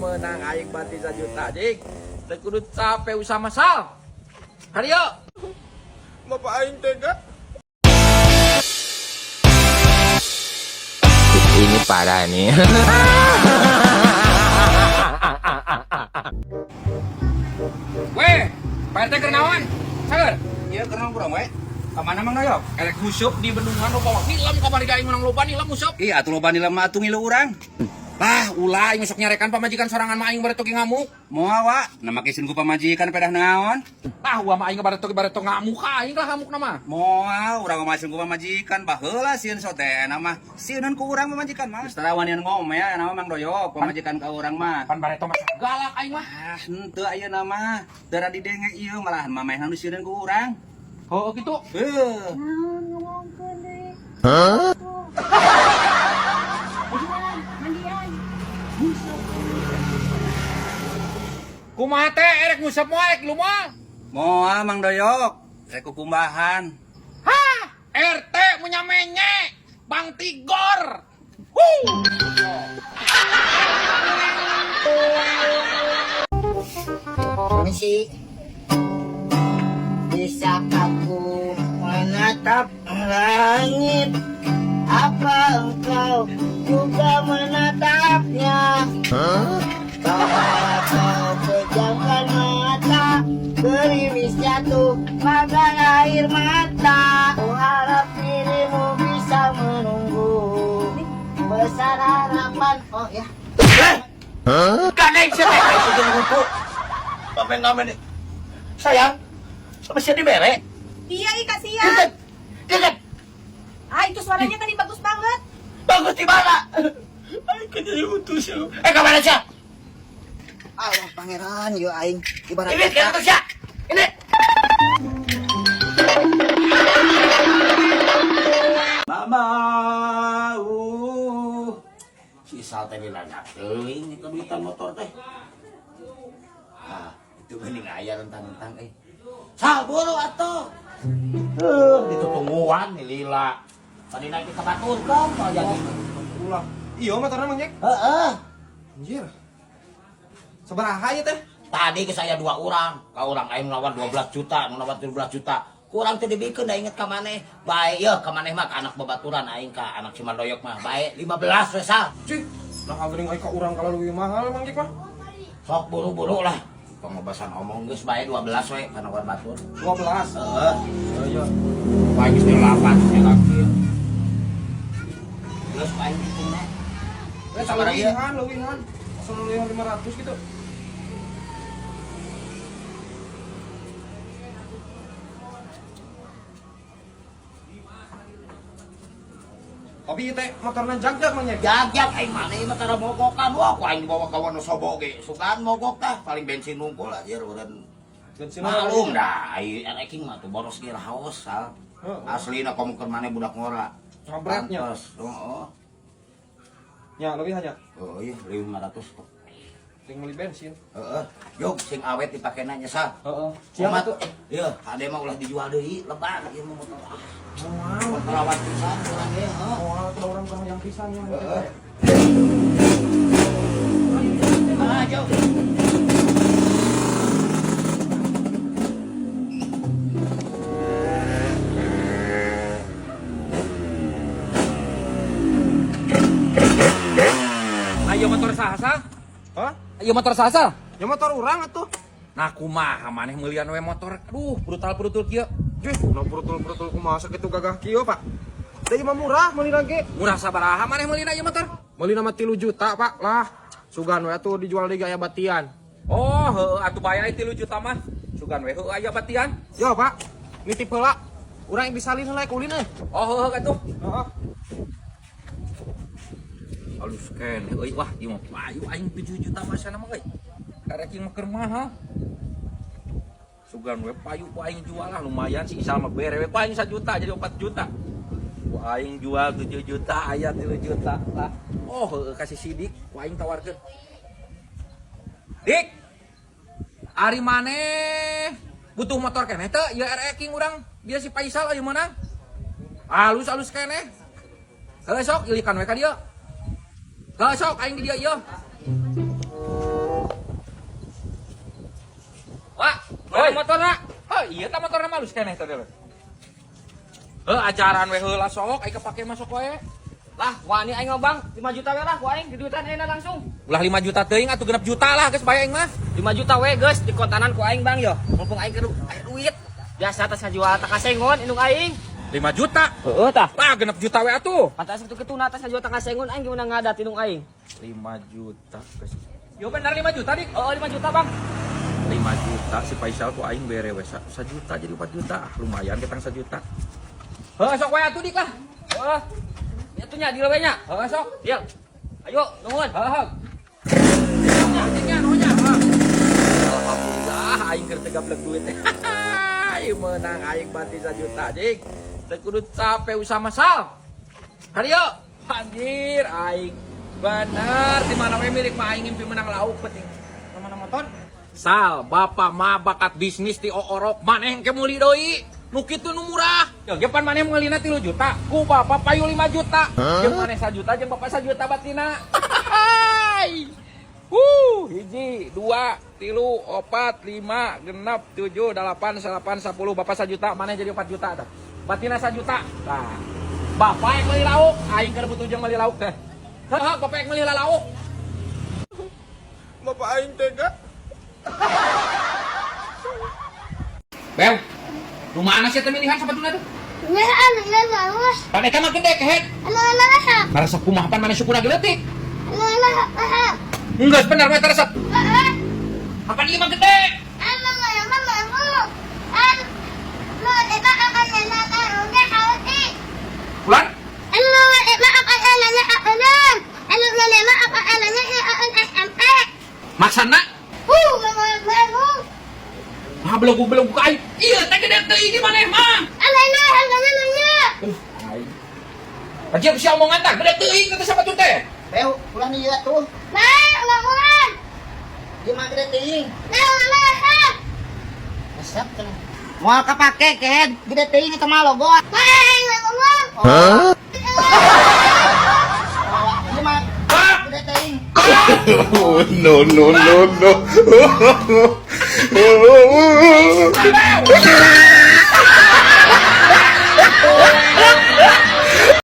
Menang aing bati 1 juta, jing. Teu kudu capek usah masal. Kadieu. Bapak aing tega. Ini parah nih. Weh, Pak RT keur naon? Saeur. Iya, keur urang we. Ka mana Mang Doyok? Erek nguseup di bendungan loba nilem kamari aing menang loba nilem nguseup. Ih, atuh loba nilem mah atuh ngilu urang. Lah, ulah aing sok nyarekan pamajikan sorangan mah aing bareto ge ngamuk. Moal wa, na make sieun ku pamajikan pedah naon? Ah, uah mah aing bareto ngamuk ka aing lah ngamuk mah. Moal, urang mah sieun ku pamajikan baheula sieun sote na mah. Sieunan ku urang pamajikan mah. Geus tara wanian ngomel na mah Mang Doyok, pamajikan ka urang mah. Pan bareto mah sok galak aing mah. Ah, henteu ayeuna mah. Teu didenge ieu malahan mamehna nu sieun ku urang. Heuh kitu. Heuh. Naon ngomongkeun deui? Mandian, mandian. Kumaha teh erek nguseup moal erek lu moal? Moal Mang Doyok, rek kukumbahan. Hah, RT munya menye, Bang Tigor. Huh. Permisi. Bisakah ku menatap langit? Apa engkau juga menatapnya? Coba kau pejamkan mata, gerimis jatuh bagai air mata. Ku harap dirimu bisa menunggu. Besar harapan. Oh ya. Gandeng sih teh itu jeung ruku. Ngamen-ngamen. Sayang, sama siapa dibere? Iya, ih kasihan. Deket, deket. Ah, itu suaranya tadi bagus banget. Bagus di mana? Aing kan jadi utus ya. Eh, kemana sih? Allah pangeran, yo aing ibarat Ini sekarang tuh sih. Ini. Mama, si Isal teh nanya teuing eta duitan motor teh. Ah, itu geuning aya rentang-rentang eh. Sal buru atuh. Ditutungguan nih lila. Tadi naik ke batur kan mau jadi. Ulah. Iya motorna Mang Jack. Heeh. Anjir. Sabaraha ieu teh? Tadi ke saya dua orang, ka orang aing ngelawan 12 juta, ngelawan 17 juta. Kurang teu dibikeun da inget ka maneh. Bae yeuh ka maneh mah ka anak babaturan aing ka anak si Mandoyok mah. Bae 15 we sal. Cih, nah geuning aing ka urang kalau leuwih mahal Mang Jack mah. Sok buru-buru lah. Pengobasan omong geus bae 12 we kana war batur. 12. Heeh. Iya. Bae geus 8 nya kieu. Geus bae hitungna. Eh, Sabaraha ieu? leuwihan, leuwihan. Asal leuwihan 500 gitu. Tapi ieu teh motorna jag-jag Mang Jack. Jag-jag aing mana ieu mah tara mogokan. Wah, ku aing dibawa ka Wonosobo ge. Sugan mogok tah, paling bensin nungkul anjir urang. Bensin Malum dah, ai RX mah tuh boros ge haus sal. Heeh. Aslina komo keur maneh budak ngora. Ngabretnya. Pantes. Heeh. Ya, leuwihannya. Oh iya, 500 kok. Ting meuli bensin. Heeh. Yuk sing awet dipakena nya sal. Heeh. Siap Kumat. atuh. Ieu, hade mah ulah dijual deui, lebar ieu mah motor. Ah, Moal. motor awet pisan urang ge, heeh. Moal tuh urang kurang yang pisan ya. Heeh. Ah, jauh. Ayo motor saha sal? Hah? Ayo motor saha sal? Ya motor urang atuh. Nah kumaha maneh meulian we motor. Aduh, brutal-brutal kieu. Jih, nah brutul-brutul kumaha sakitu gagah kieu, Pak. Da ieu mah murah meuli ge. Murah sabaraha maneh meulina ieu motor? Meuli mah 3 juta, Pak. Lah, sugan we atuh dijual deui aya batian. Oh, heueuh atuh bae ai 3 juta mah. Sugan we heueuh aya batian. Yo, Pak. Nitip heula. Urang disalin heula ulin euy. Oh, heueuh atuh. Heeh. Halus keneh euy, wah ieu mah payu aing 7 juta mah sana mah euy. Karek ieu mah keur mahal. Sugan we payu ku aing jual lah lumayan si Isal mah bere we ku aing 1 juta jadi 4 juta. Ku aing jual 7 juta aya 3 juta lah. Oh, heueuh kasih sidik ku aing tawarkeun. Dik. Ari maneh butuh motor keneh teu? Ieu RX King urang dia si Faisal aya meunang. Halus-halus keneh. Heuh sok ilikan we ka dieu. Heuh sok aing di dieu ieu. Hoi. Motorna. Oh, iya tah motorna malus keneh tadi lho. Heuh, ajaran we heula sok, ai kepake masuk we. Lah, wani aing mah Bang, 5 juta we lah ku aing diduitan ayeuna langsung. Ulah 5 juta teuing atuh 6 juta lah geus bae aing mah. 5 juta we geus dikontanan ku aing Bang yo. Mumpung aing keur aya duit. Biasa tas ngajual tak kasengon indung aing. 5 juta. Heeh tah. Lah 6 juta we atuh. Pantas kitu kituna tas ngajual tak kasengon aing gimana ngadat indung aing. 5 juta geus. Yo bener 5 juta dik. Oh, 5 juta Bang. 5 juta si Faisal ku aing bere we 1 juta jadi 4 juta. Ah, lumayan ketang 1 juta. Heuh, sok we atuh dik lah. Heeh. Ya tuh nya deal we nya. Heuh, sok. Deal. Ayo, nuhun. Heuh. Nya nya. Alhamdulillah aing keur teu gablek duit. Aing meunang aing bati 1 juta dik. Teu kudu capek usah masal. Kadieu anjir aing bener di mana we milik mah aing ngimpi menang lauk penting. Mana motor? Sal, bapak mah bakat bisnis ti oorok maneh ke meuli deui. Nu kitu nu murah. Ya ge pan maneh meulina 3 juta, ku bapak payu 5 juta. Jeung maneh 1 juta jeung bapak 1 juta batina. Hai. Hiji, dua, tilu, opat, lima, genep, tujuh, delapan, salapan, 10, bapak 1 juta, maneh jadi 4 juta tah. Batina 1 juta. Tah. Bapak yang meuli lauk, aing keur butuh jeung meuli lauk teh. Heuh, bapak yang meuli lauk. Bapak aing tega. Bel, nu mana sih teh milihan sapatuna tuh? Pan eta mah gede kehed. Ngaresep kumaha pan maneh sukuna geleutik? Enggak bener we resep. Apa ieu mah gede? Ulan? Maksana? Mah belegu-belegu ka aing. Ieu teh gede teuing maneh mah. Aing. Aja bisa omongan tah, gede teuing teh sapatu teh. Beo, ulah ieu atuh. Ieu mah gede teuing. Resep cenah. Moal kapake kehed, gede teuing eta mah logo. Hah? Ieu mah gede teuing. No, no, no, no. Beo.